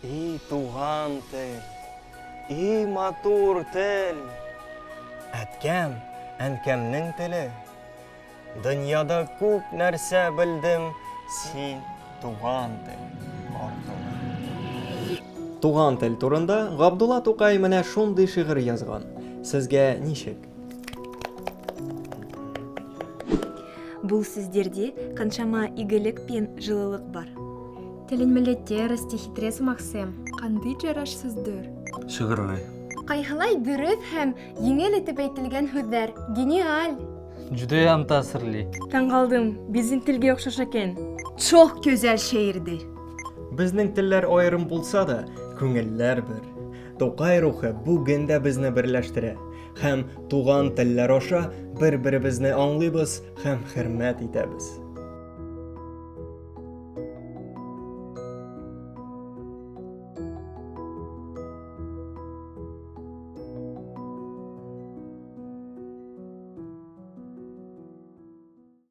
И туган тел, и матур тел! Әткәм, әнкәмнең теле. Дөньяда күп нәрсә белдем син туган тел аркылы. Туган тел турында Габдулла Тукай менә шундый шигырь язган. Сезгә ничек? Бұл сөздерде қаншама игілік пен жылылық бар. Тӗлӗнмелле терӗс те хитре сӑмахсем. Кандый җарашсыздыр. Шигырьле. Кайһылай дөрес һәм еңел итеп әйтелгән һүҙҙәр. Гениаль! Judayam ta'sirli. Таң калдым, безнең телгә охшаш икән. Çok güzel şiirdir. Безнең телләр аерым булса да, күңелләр бер. Тукай рухы бүген дә безне берләштерә һәм туган телләр аша бер-беребезне аңлыйбыз һәм хөрмәт итәбез.